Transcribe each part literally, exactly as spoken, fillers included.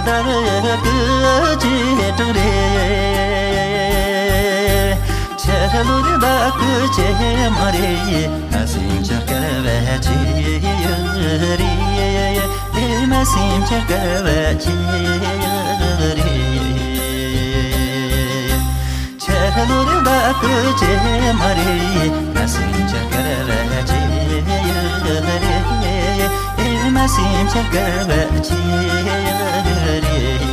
བདག་གི་བྱེ་བྲག་རེད། ཆེར་ལོ་རེ་བདག་གི་བྱེ་མ་རེད། ང་སེམས་ཅན་དཀར་བའི་ཆེ་ཡུལ་རེད། ང་སེམས་ཅན་དཀར་བའི་ཆེ་ཡུལ་རེད། ཆེར་ལོ་རེ་བདག་གི་བྱེ་མ་རེད། ང་སེམས་ཅན་དཀར་བའི་ཆེ་ཡུལ་རེད། ང་སེམས་ཅན་དཀར་བའི་ཆེ་ཡུལ་རེད།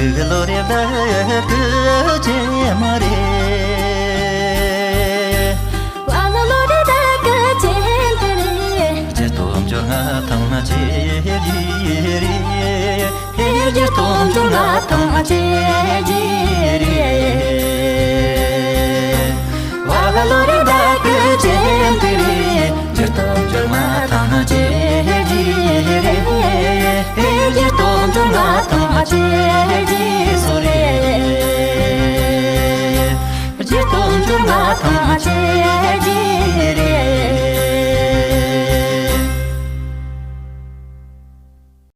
ལུག་ལོ་རེ་བདག་གི་བྱེ་མ་རེད། བ་ལོ་ལོ་རེ་བདག་གི་བྱེ་འདི་རེད། བརྒྱད་སྟོང་བཅོ་ལྔ་ཐང་ཆེ་རེད། བརྒྱད་སྟོང་བཅོ་ལྔ་ཐང་ཆེ་རེད། བ་ལོ་རེ་བདག་གི་བྱེ་འདི་རེད། བརྒྱད་སྟོང་བཅོ་ལྔ་ཐང་ཆེ་རེད། བརྒྱད་སྟོང་བཅོ་ལྔ་ཐང་ཆེ་རེད། སུ་རེད།